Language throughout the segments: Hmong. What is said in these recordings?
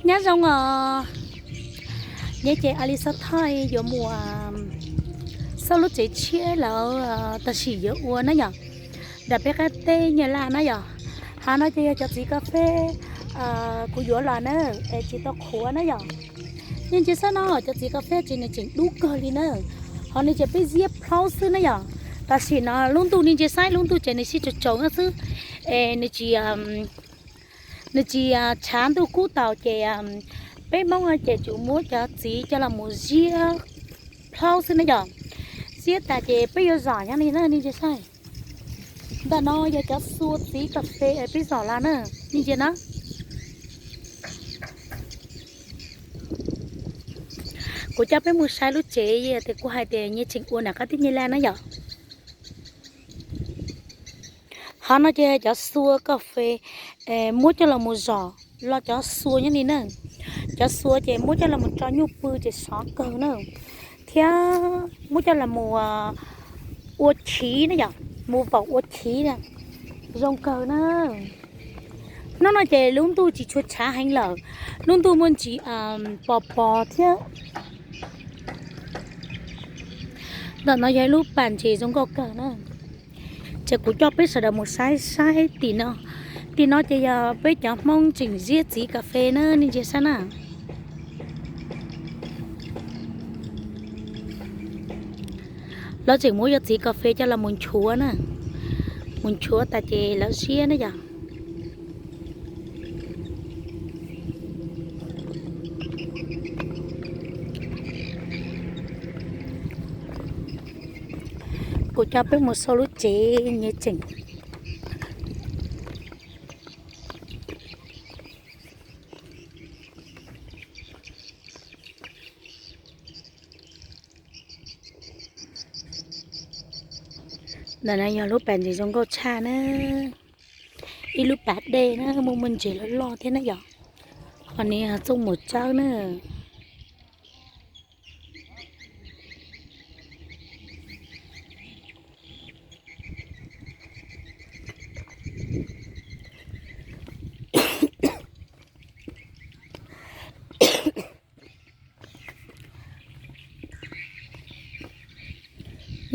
Nyob zoo os, nyob ces Alice Thoj yuav mus xauj lub tsev tshiab lawm, tab sis yuav ua na yom, nram peb qab teb Nyab Laj na yom. Hav no ces yog cov txiv kas fes kuv yuav los na, es tsis tau qhuav na yom. Nej ntsia saib no, cov txiv kas fes ces nws tseem dub kawg li na. Ho nws ces peb ziab plhaub xwb na yom. Tam sim no lub ntuj nej ntsia saib, lub ntuj ces nws sib tsaus tsaus xwb, es nws tsis nws tsis tshav ntuj kub taus ces peb Hmoob no ces tsum muab cov txiv coj los mus ziab plhaub xwb na yom. Ziab tas ces peb yuav zom nyob li na, nej ntsia saib. Ntawm no yog cov xua txiv kas fes es peb zom los na, nej ntsia na. Kuv coj peb mus saib lub tsev, tias kuv hais tias nyias tseem ua nram qab teb Nyab Laj na yom. Hav no ces cov xua kas fes muab coj los mus zom los cov xua nyob li na. Cov xua ces muab coj los mus tso nyuj pw ces sov kawg na, thiab muab coj los mus ua chiv na yom, mus vaum ua chiv na, zoo kawg na. Hnub no ces lub ntuj tsis tshua tshav heev lawm, lub ntuj muaj ntsis pos pos thiab. Ntawm no yog ib lub pas ntses zoo nkauj kawg na. Ces kuv coj peb sawv daws mus saib saib tim no. Tim no ces yog peb cov Hmoob tseem ziab txiv kas fes na, nej ntsia saib na. Lawv tseem muab cov txiv kas fes coj los mus nchuav na, mus nchuav tas ces lawv ziab na yom. Kuv coj peb mus xauj lub tsev nyias tseem. Ntawm no yog lub pas ntses zoo nkauj tshaj na, ib lub pas dej na, muaj muaj ntses loj loj thiab na yom. Ho nws txooj mus tsawb na.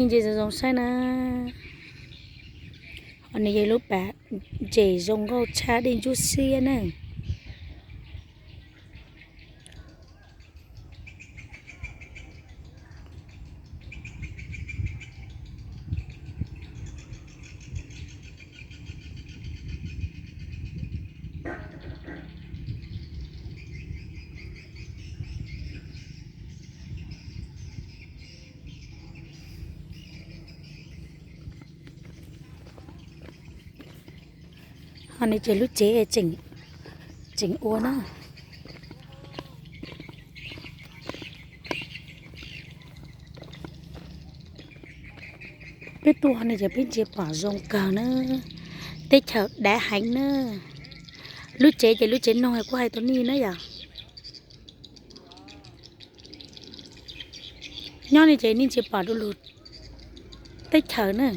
Nej ntsia zoo zoo saib na, ho nws yog lub pas ntses zoo nkauj tshaj dej ntsuab xiab na. Ho nws ces lub tsev tseem ua na. Peb tuaj no ces peb ntsia pom zoo kawg na, teb chaws dav heev na. Lub tsev ces lub tsev noog kuv hais tau nej na yom. Nyob li ces nej ntsia pom dua lug teb chaws na.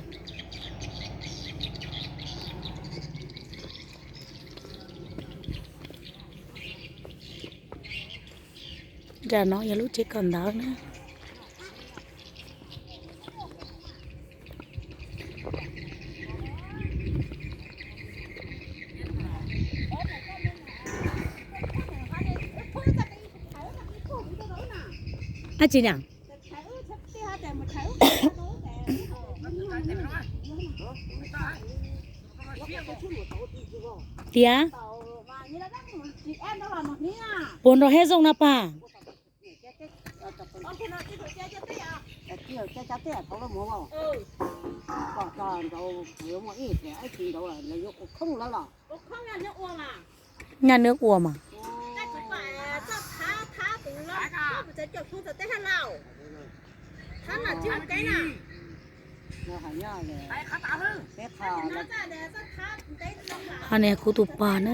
Nram no yog lub tsev kawm ntawv na. Ab tsi na. Tias puas nrog Hej Zoo no pas? Nyaj nws ua mas. Ho niag kuv tus pog na.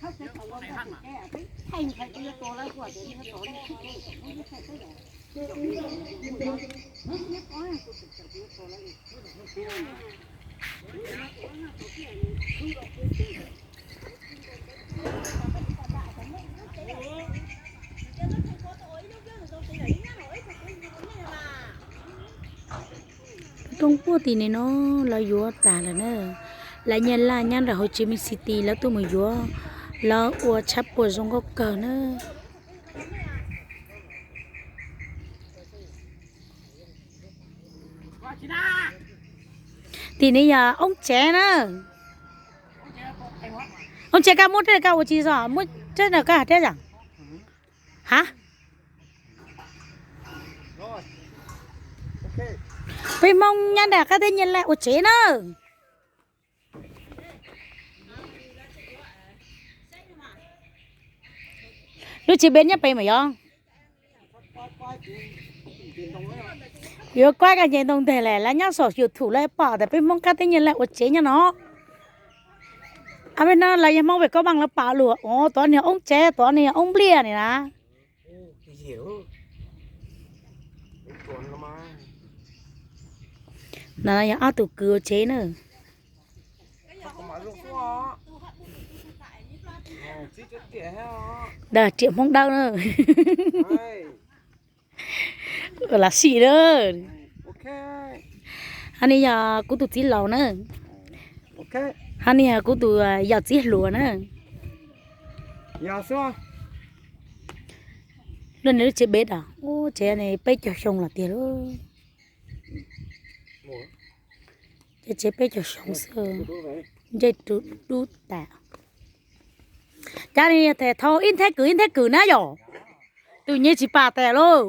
Tub roob puag tim no lawv yuav tas lawm na. Lawv nyab laj nyob nram Hồ Chí Minh City lawv tuaj mus yuav, lawv ua tshab puas zoo nkauj kawg na. Tim no yog oob tsev na. Oob tsev koj muab rab koj ua tsi os, muab rab no koj hais rab yom? Ha? Peb Hmoob nyob nram qab teb Nyab Laj ua tsev na. Lub tsev peb nyob pem mas yog yuav kuaj koj nce ntoo nteg lawm, lawv nyob saum YouTube lawv pom tias peb Hmoob qab teb Nyab Laj ua tsev nyob no. Ab, peb no lawv yog Hmoob pem Koj Vam lawv pom lawm, tod niag oob tsev, tod niag oob npliaj ni na. No yog ob tug kwv ua tsev na. Dag riam Hmoob dawb na. Lam sim na. Hab ni yog kuv tus txiv laus na. Hab ni yog kuv tus yawm txiv hluas na. Lub niag lub tsev peb os, ub, tsev ne peb caug xyoo los tiag lauj. Tsev peb caug xyoo xwb, ntsej dub tas. Cas ni thau ib nthab kwm ib nthab kwm na yom? Tus nyiaj tsis pam tas lauj.